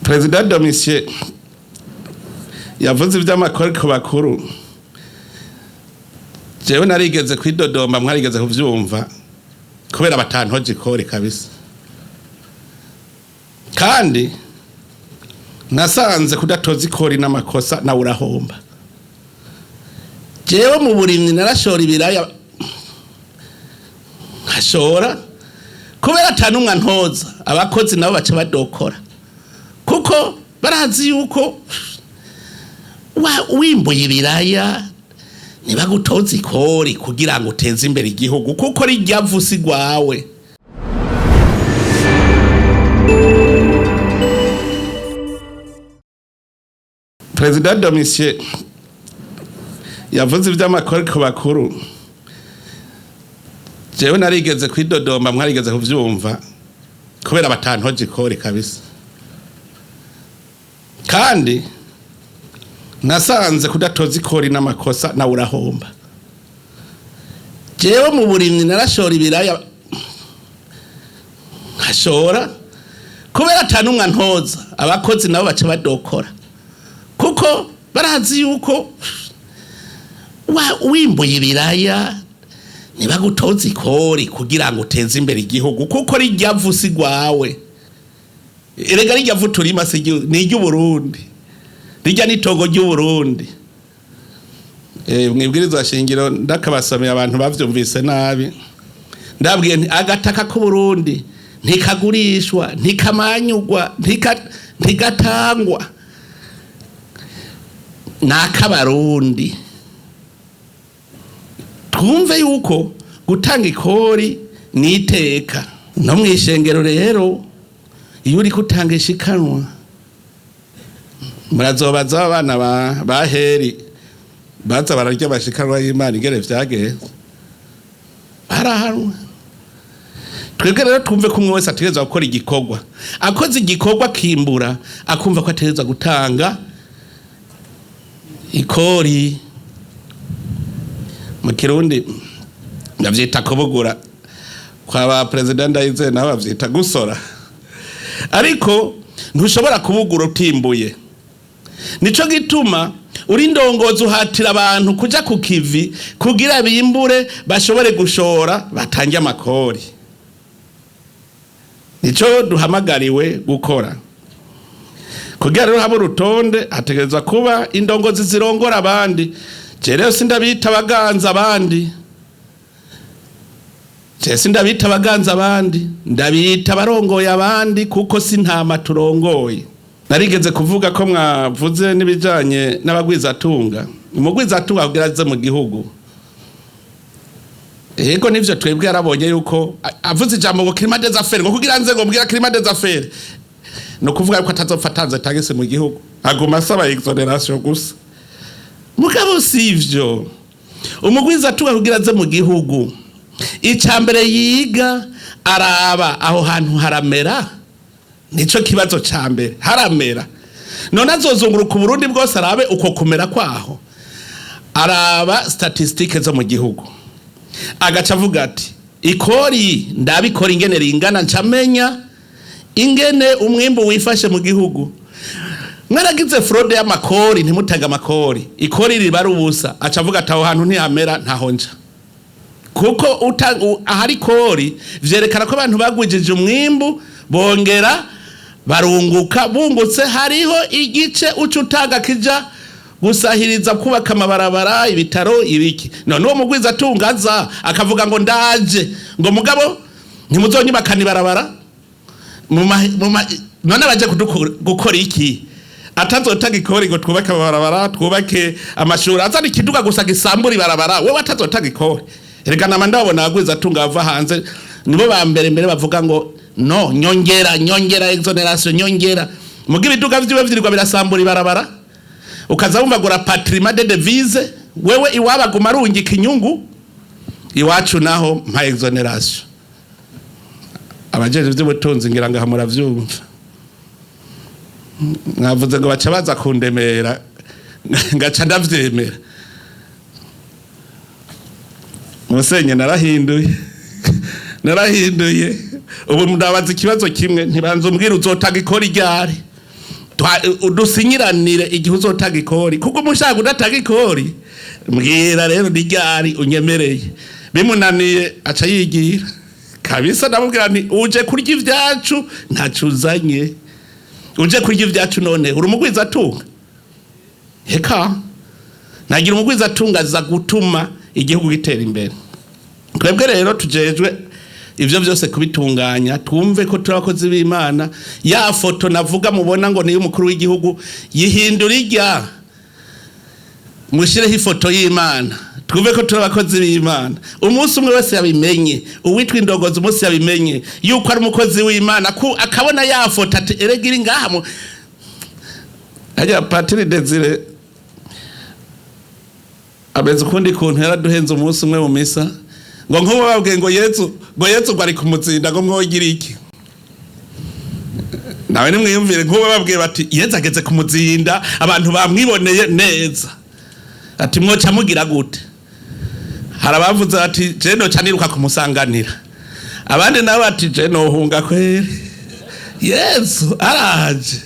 Perezida Domitien yavuze iby'amakori ku bakuru. Jewe narigeze kwidodomba, mwarigeze kuvyumva, kubera batantoje ikori kabisa. Kandi nasanze kudatoza ikori n'amakosa, nawe urahomba. Jewe mu burimyi narashora ibiraya, nkashora kubera atanumwe antoza, abakozi nabo baca badokora kuko barazi yuko wimbuye ibiraya ntibagutoza ikori kugira ngo uteze imbere igihugu, kuko rijya vusi rwawe. Perezida Domitien yavuze iby'amakori ku bakuru. Jewe narigeze kwidodomba, mwarigeze kuvyumva, kubera batantoje ikori kabisa. Kandi nasanze kudatoza ikori n'amakosa, nawe urahomba. Jewe mu burimyi narashora ibiraya, nkashora kubera atanumwe antoza, abakozi nabo baca badokora kuko barazi yuko wimbuye ibiraya ntibagutoza ikori kugira ngo uteze imbere igihugu, kuko rijya vusi rwawe. Erega rijya vu turima si ni iry'Uburundi, rijya n'itongo ry'Uburundi. Mwibwirizwa shingiro ndakabasomeye, abantu bavyumvise nabi. Ndabwiye nti agataka k'Uburundi ntikagurishwa, ntikamanyugwa, ntigatangwa, n'akabarundi. Twumve yuko gutanga ikori ni iteka. No mw'ishengero rero, iyo uriko utanga ishikanwa, murazobaza abana ba Heri baza bararya amashikanwa y'Imana ingene vyagenze, barahanwe. Twebwe rero twumve ko umwe wese ategerezwa gukora igikorwa, akoze igikorwa akimbura, akumva ko ategerezwa gutanga ikori. Mu Kirundi ndavyita kubugura, kwa ba Perezida Ndayizeye nabo bavyita gusora. Ariko ntushobora kubugura utimbuye. Nico gituma uri ndongozi uhatira abantu kuja ku kivi kugira bimbure, bashobore gushora, batange amakori. Nico duhamagariwe gukora. Kugira rero habe urutonde, hategerezwa kuba indongozi zirongora abandi. Je rero sindabita abaganza abandi, je sindabita abaganza abandi, ndabita abarongoye abandi, kuko si ntama turongoye. Narigeze kuvuga ko mwavuze n'ibijanye n'abagwizatunga. Umugwizatunga kugira aze mu gihugu, yego nivyo, twebwe yarabonye yuko avuze ijambo ngo climat des affaires, ngo kugira nze ngo mbwira climat des affaires, no kuvuga yuko atazopfa atanze tagisi mu gihugu, aguma asaba exonération gusa. Mugabo sivyo. Umugwizatunga kugira aze mu gihugu, ica mbere yiga araba aho hantu haramera. Nico kibazo ca mbere, haramera. None azozunguruka Uburundi bwose arabe uko kumera kwaho? Araba statistiques zo mu gihugu, agaca avuga ati ikori ndabikora ingene ringana, ncamenya ingene umwimbu wifashe mu gihugu. Mwaragize fraude y'amakori, ntimutange amakori, ikori riba ari ubusa. Aca avuga ati aho hantu ntihamera, ntaho nja, kuko ahari kori vyerekana ko abantu bagwijije umwimbu, bongera barunguka. Bungutse, hariho igice uca utanga kija gusahiriza kubaka amabarabara, ibitaro, ibiki. None uwo mugwiza atungaza akavuga ngo ndaje, ngo mugabo ntimuzonyubakana ibarabara, none baje gukora iki atazotanga ikori ngo twubake amabarabara, twubake amashuri? Azana ikiduga gusa gisambura ibarabara, wewe atazotanga ikori. Erega nama ndabona abagwiza atunga bava hanze nibo ba mbere mbere bavuga ngo no nyongera, nyongera exonération, nyongera. Muga ibiduga vyiwe vyirirwa birasambura ibarabara, ukaza wumva ngo rapatriement de devise. Wewe iwabo aguma arungika inyungu, iwacu naho mpa exonération. Abajeje ivy'ubutunzi ngira ngo aha muravyumva. Mwavuze ngo baca baza kundemera, ngaca ndavyemera. Musenye narahinduye, narahinduye. Ubu ndabaza ikibazo kimwe, ntibanza umbwira uzotanga ikori ryari. Udusinyiranire igihe uzotanga ikori, kuko umushaka udatanga ikori, mbwira rero ni ryari unyemereye. Bimunaniye aca yigira kabisa. Ndamubwira nti uje kurya ivyacu ntaco uzanye, uje kurya ivyacu none uri umugwizatunga? Heka nagira umugwizatunga aza gutuma igihugu gitera imbere. Twebwe rero tujejwe ivyo vyose kubitunganya, twumve ko turi abakozi b'Imana. Ya foto navuga mubona ngo niyo umukuru w'igihugu, yihindura irya, mushireho ifoto y'Imana, twumve ko turi abakozi b'Imana. Umunsi umwe wese yabimenye, uwitwa indongozi umunsi yabimenye yuko ari umukozi w'Imana, akabona ya foto ati erega iri ngaha mu hajya. Patiri Desire ameze ukundi kuntu, yaraduhenze umunsi umwe mu misa ngo nk'ubu babwiye ngo Yezu, ngo Yezu ngo ari kumuzinda, ngo mwogira iki? Nawe nimwiyumvire, nk'ubu babwiye bati Yezu ageze kumuzinda, abantu bamwiboneye neza, ati mwoca mugira gute? Hari abavuze bati je noca niruka kumusanganira, abandi nabo bati je nohunga kweri, Yezu araje.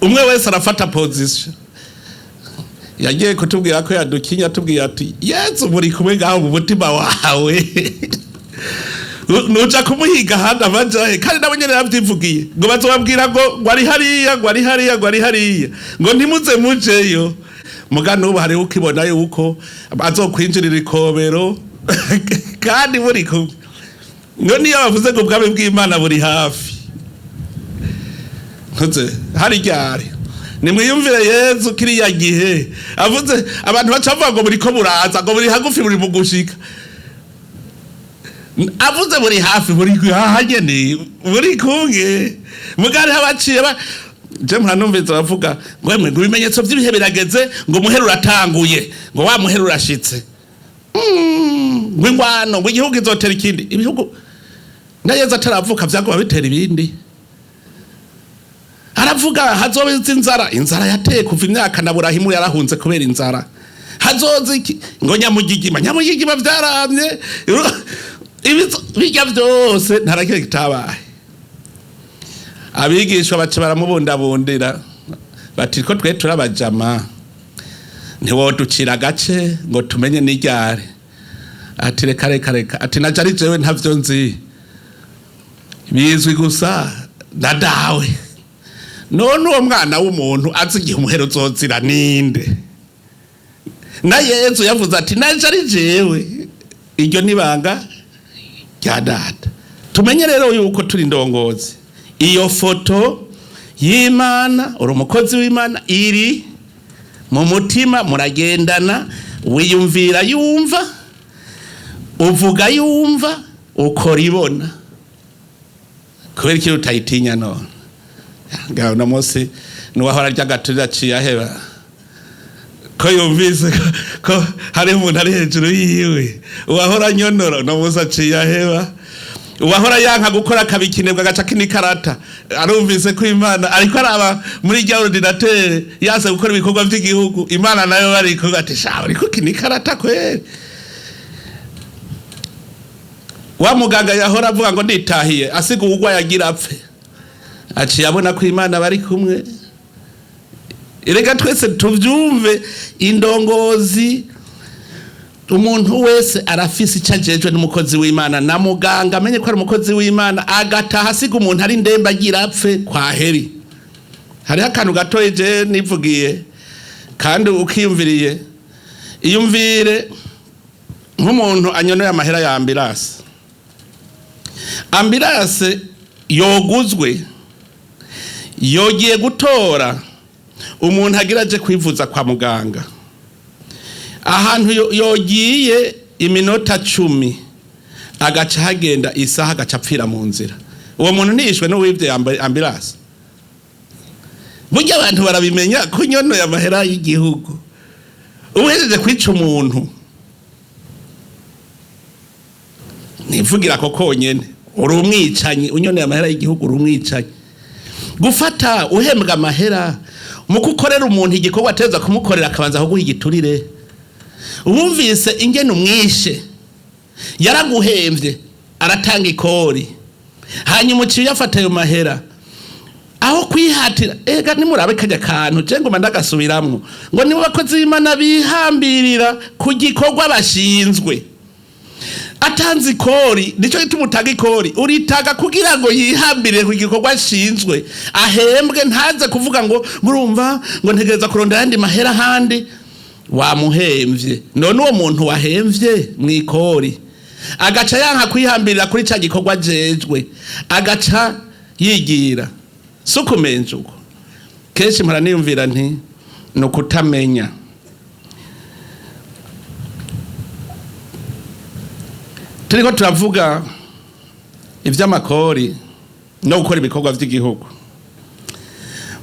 Umwe wese arafata position. Yagiye kutubwira ko yadukinya, atubwiye ati Yezu muri kumwe ngaho mu mutima wawe, nuja kumuhiga ahandi amajahe. Kandi nabo nyene yavyivugiye ngo bazobabwira ngo ari hariya, ngo ari hariya, ngo ari hariya, ngo ntimuze mujeyo. Muga n'ubu hariho ukibona yuko azokwinjirira ikobero kandi muri kumwe, ngo niyo bavuze ngo ubwami bw'Imana buri hafi, ntuze hari ryari. Nimwiyumvire Yezu kiriya gihe avuze, abantu baca bavuga ngo buriko buraza, ngo buri hagufi, buri mu gushika. Avuze buri hafi, buri hahanyene, buri kumwe. Mugari habaciye ba je muranumviza bavuga ngo emwe, ngo ibimenyetso by'ibihe birageze, ngo umuhero uratanguye, ngo wa muhero urashitse, ngo ingwano, ngo igihugu izotera ikindi. Ibihugu na Yezu ataravuka vyaguma bitera ibindi. Aravuga hazoba inzara, inzara yateye kuva imyaka na Burahimu yarahunze kubera inzara. Hazoza iki? Ngo nyamugigima, nyamugigima vyaramye bijya byose, ntarakire kitabaye. Abigishwa baca baramubundabundira bati ko twe turabajama, ntiwoducira agace ngo tumenye n'iryari? Ati reka reka reka, ati naje ari jewe ntavyo nzi, bizwi gusa na Dawe. None uwo mwana w'umuntu azi igihe umuhero uzozira ninde? Na Yezu yavuze ati naje ari jewe, iryo nibanga rya Data. Tumenye rero yuko turi ndongozi, iyo foto y'Imana, uri umukozi w'Imana, iri mu mutima, muragendana, wiyumvira yumva, uvuga yumva, ukora ibona. Kubera iki utayitinya? None ngaho uno munsi nuwahora arya agaturira aciye aheba ko yumvise ko hariho umuntu ari hejuru yiwe. Uwahora anyonora uno munsi aciye aheba. Uwahora yanka gukora akabikinebwa agaca kinikarata, arumvise ko Imana ariko araba muri rya ordinateur, yase gukora ibikorwa by'igihugu, Imana nayo bariko ati sha uriko kinikarata kweri. Wa muganga yahora avuga ngo nditahiye, asiga uwugwaye agira apfe, aciye abona ko Imana bari kumwe. Erega twese tuvyumve, indongozi, umuntu wese arafise icyo ajejwe n'umukozi w'Imana. Na muganga amenye ko ari umukozi w'Imana, agataha asiga umuntu ari ndembe agira apfe kwa heri. Hariho akantu gatoya je nivugiye kandi ukiyumviriye. Iyumvire nk'umuntu anyonoye amahera ya ambulance, ambulance yoguzwe, yogiye gutora umuntu agira aje kwivuza kwa muganga, ahantu yogiye iminota 10 agaca hagenda isaha, agaca apfira mu nzira. Uwo muntu ntiyishwe n'uwibye ambulance? Burya abantu barabimenya ko nyonoye amahera y'igihugu, uhejeje kwica umuntu. Ntivugira ko konyene uri umwicanyi, unyoneye amahera y'igihugu uri umwicanyi. Gufata uhembwa amahera mu kukorera umuntu igikorwa ateza kumukorera, akabanza kuguha igiturire, wumvise ingene umwishe. Yaraguhemvye, aratanga ikori, hanyuma uciye afata ayo mahera. Kwihatira ega nimurabe kajya kantu je ngoma ndagasubiramwo ngo nibo bakozi b'Imana bihambirira ku gikorwa bashinzwe. Atanze ikori, nico gituma utanga ikori, uritaga kugira ngo yihambirire ku gikorwa ashinzwe, ahembwe, ntaze kuvuga ngo murumva ngo ntegereza kurondera ayandi mahera ahandi. Wamuhemvye. None uwo muntu wahemvye mw'ikori agaca yanka kwihambirira kuri ca gikorwa ajejwe, agaca yigira, si ukumenja uko? Kenshi mpora niyumvira nti ni ukutamenya. Turiko turavuga ivy'amakori no gukora ibikorwa vy'igihugu,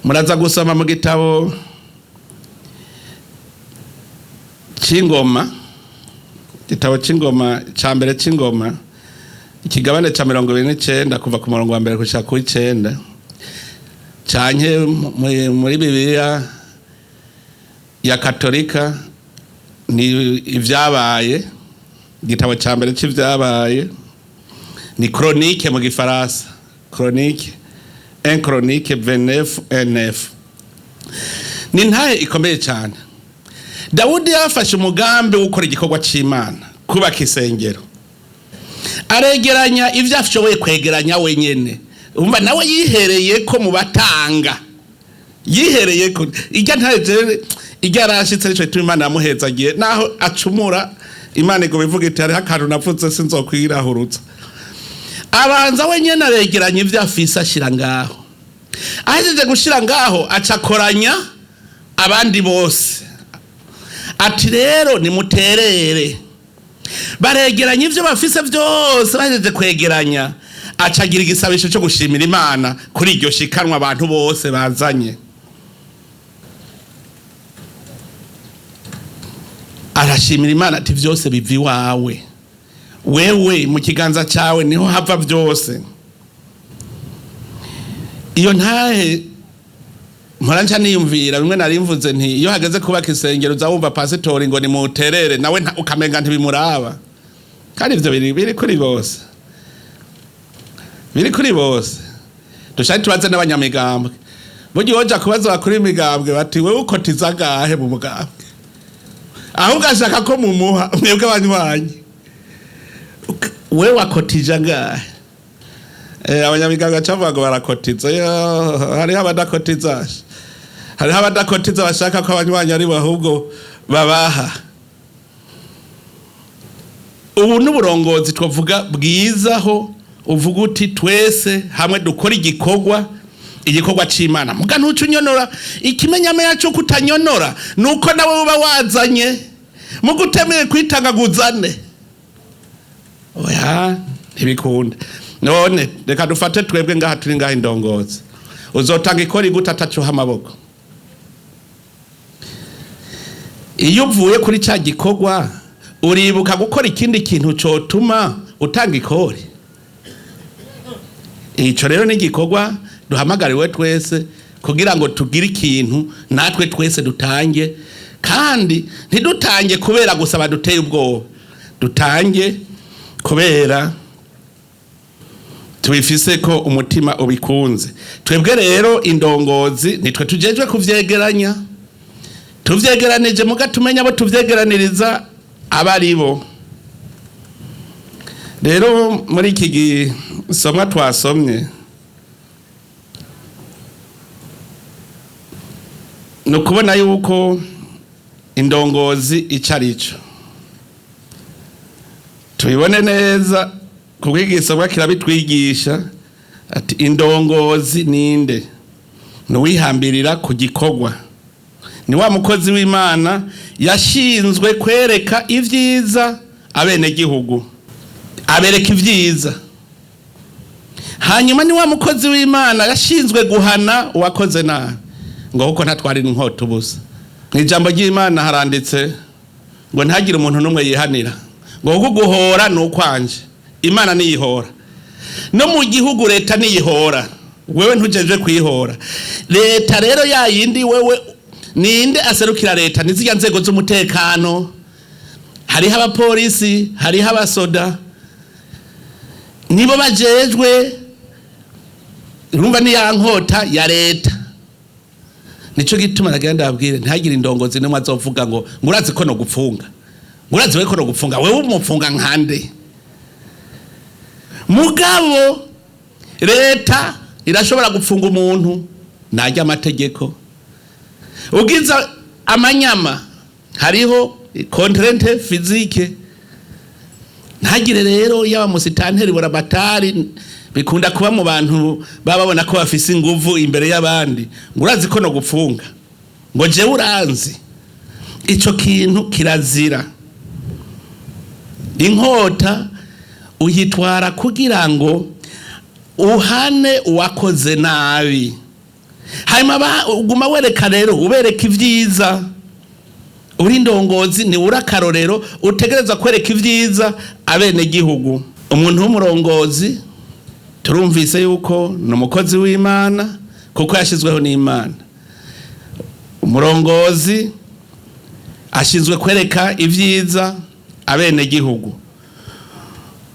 muraza gusoma mu gitabo c'ingoma, igitabo c'ingoma ca mbere c'ingoma, ikigabane ca 29, kuva ku murongo wa mbere gushika ku 9, canke muri Bibiliya ya Katolika ni ivyabaye, igitabo ca mbere c'ivyabaye, ni Chronique mu gifaransa, Chronique, 1 Chronique 29 9. Ni ntahe ikomeye cyane. Dawudi yafashe umugambi wo gukora igikorwa c'Imana, kubaka isengero, aregeranya ivyo ashoboye kwegeranya wenyene. Umva, nawe yihereye ko mu batanga, yihereye ko ijya ntaje ijya yarashitse. Nico gituma Imana yamuhezagiye naho acumura. Imana iguma ivuga iti: "Hariho akantu navuze sinzokwirahurutsa." Abanza wenyene aregeranya ivyo afise, ashira ngaho. Ahejeje gushira ngaho, acakoranya abandi bose, ati: "Rero nimuterere." Baregeranya ivyo bafise byose. Bahejeje kwegeranya, acagira igisabisho cyo gushimira Imana kuri iryo shikanwa abantu bose bazanye. Arashimira Imana ati: "Byose biva iwawe, wewe mu kiganza cyawe niho hava byose." Iyo ntahe mpora nca niyumvira bimwe nari mvuze nti iyo hageze kubaka isengero, uza wumva pasitori ngo nimuterere, nawe ukamenga ntibimuraba. Kandi ivyo biri kuri bose, biri kuri bose. Dushake tubaze n'abanyamigambwe. Burya woja kubaza bakuri imigambwe bati: "Wewe ukotiza gahe mu mugambwe?" Ahubwo ashaka ko mumuha mwebwe abanywanyi. "Wewe wakotije angahe?" Abanyamigambwe baca ngo barakotiza. Yo, hariho abadakotiza, hariho abadakotiza bashaka ko abanywanyi ari bo ahubwo babaha. Ubu n'uburongozi twavuga bwiza, ho uvuga uti: "Twese hamwe dukora igikorwa c'Imana." Muga ntuce unyonora. Ikimenyamenya c'uko utanyonora nuko nawe uba wazanye. Muga utemeye kwitanga guzane, oya, ntibikunda. None reka dufate twebwe ngaha turi ngaha indongozi, uzotanga ikori gute atacuha amaboko? Iyo uvuye kuri ca gikorwa, uribuka gukora ikindi kintu cotuma utanga ikori? Ico rero ni igikorwa duhamagariwe twese kugira ngo tugire ikintu natwe twese dutange, kandi ntidutange kubera gusa baduteye ubwoba, dutange kubera tubifise ko umutima ubikunze. Twebwe rero indongozi nitwe tujejwe kuvyegeranya. Tuvyegeranije, muga tumenya abo tuvyegeraniriza aba ari bo. Rero muri iki gisomwa twasomye, ni ukubona yuko indongozi ico ari cyo, tubibone neza, kuko igisomwa kirabitwigisha ati: indongozi ninde? Ni uwihambirira ku gikorwa, ni wa mukozi w'Imana yashinzwe kwereka ibyiza abenegihugu, abereka ibyiza. Hanyuma ni wa mukozi w'Imana yashinzwe guhana uwakoze nabi, ngo kuko ntatwara inkota ubusa. Mu ijambo ry'Imana haranditse ngo ntihagire umuntu n'umwe yihanira, ngo kuko guhora ni ukwanje. Imana niyihora, no mu gihugu leta niyihora, wewe ntujeje kwihora. Leta rero yayindi, wewe ninde aserukira leta? Ni zirya nzego z'umutekano, hariho abapolisi, hariho abasoda, nibo bajejwe. Urumva ni ya nkota ya leta. Nico gituma nagira ndababwire, ntihagire indongozi nimwe azovuga ngo urazi ko no gupfunga, ngo urazi we ko no gupfunga, wewe umupfunga nkande? Mugabo leta irashobora gupfunga umuntu najya amategeko ugiza amanyama, hariho contrainte physique. Ntagire rero yaba musitanteri, buramatari, bikunda kuba mu bantu baba babona ko bafise inguvu imbere y'abandi, ngo urazi ko no gupfunga, ngo jewe uranzi. Ico kintu kirazira. Inkota uyitwara kugira ngo uhane uwakoze nabi, hanyuma uguma wereka rero, ubereka ibyiza. Uri indongozi, ni uri akarorero, utegereza kwereka ibyiza abenegihugu. Umuntu w'umurongozi turumvise yuko ni umukozi w'Imana kuko yashyizweho n'Imana. Umurongozi ashinzwe kwereka ibyiza abenegihugu,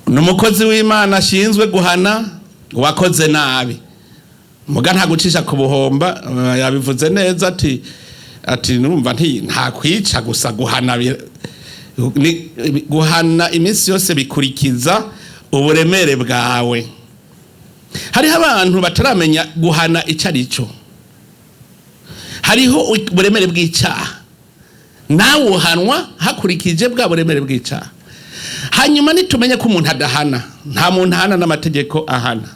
ni umukozi w'Imana ashinzwe guhana uwakoze nabi, muga nta gucisha ku buhomba. Yabivuze neza ati numva nta kwica gusa, guhana guhana iminsi yose bikurikiza uburemere bwawe. Hariho abantu bataramenya guhana icyo ari cyo. Hariho uburemere bw'icyaha, nawe uhanwa hakurikije bwa buremere bw'icyaha. Hanyuma nitumenye ko umuntu adahana, nta muntu ahana n'amategeko ahana.